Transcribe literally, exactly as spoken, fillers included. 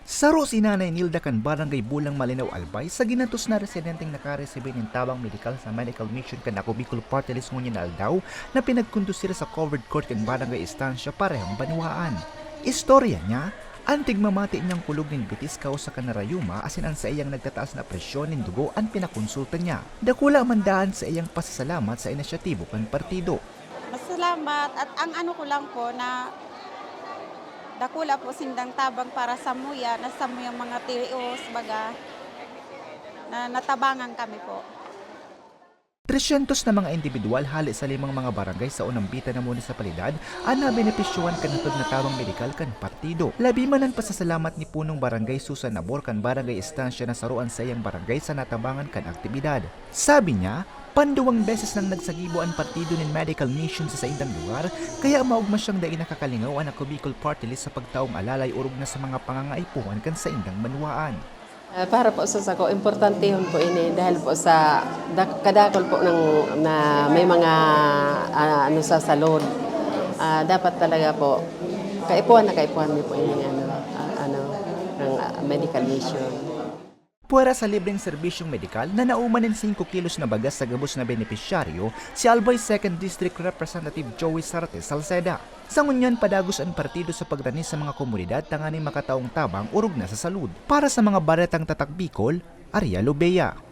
Saro si Nanay Nilda kan Barangay Bulang Malinao, Albay, sa ginatos na residenteng nakaresibi nin tabang medikal sa medical mission kan Ako Bicol Party List ngunyan na aldaw na pinagkondusir sa covered court kan Barangay Estancia, parehong banwaan. Istorya niya, an tigmamati niyang kulog nin bitis kausar kan narayuma asin an saiyang nagtataas na presyon nin dugo an pinakonsulta niya. Dakula man daa an saiyang pasasalamat sa inisyatibo kan partido. Masalamat at ang ano ko lang po na dakula po sindang tabang para sa muya, na sa muyang mga tios, baga, na natabangan kami po. Tresyentos na mga indibidwal hale sa limang mga barangay sa Unambita na munisipalidad an nabenepisyohan kan hatod na tabang medikal kan partido. Labi man an pasasalamat ni Punong Barangay Susan Nabor kan Barangay Estancia na saro an saiyang barangay sa natabangan kan aktibidad. Sabi niya, panduwang beses nang nagsagibo an partido nin medical mission sa saindang lugar, kaya maogma siyang dai nakakalingaw an Ako Bicol Party List sa pagtaong alalay orog na sa mga pangangaipuhan kan saindang banwaan. Ah, para po sa sako, importantehon po ini dahil po sa dak-, kadakol po ng, na may mga, ah, ano, sa salud. Ah, dapat talaga po, kaipuhan na kaipuhan niyo po ini, ano, ah, ano, ng, ah, medical mission. Pwera sa libreng serbisyong medikal na nauman nin singko kilos na bagas sa gabos na benepisyaryo, si Albay Second District Representative Joey Sarte Salceda. Sa ngunyan, padagos an partido sa pagdani sa mga komunidad tanganing makataong tabang orog na sa salud. Para sa mga Baretang Tatak Bicol, Ariel Obeya.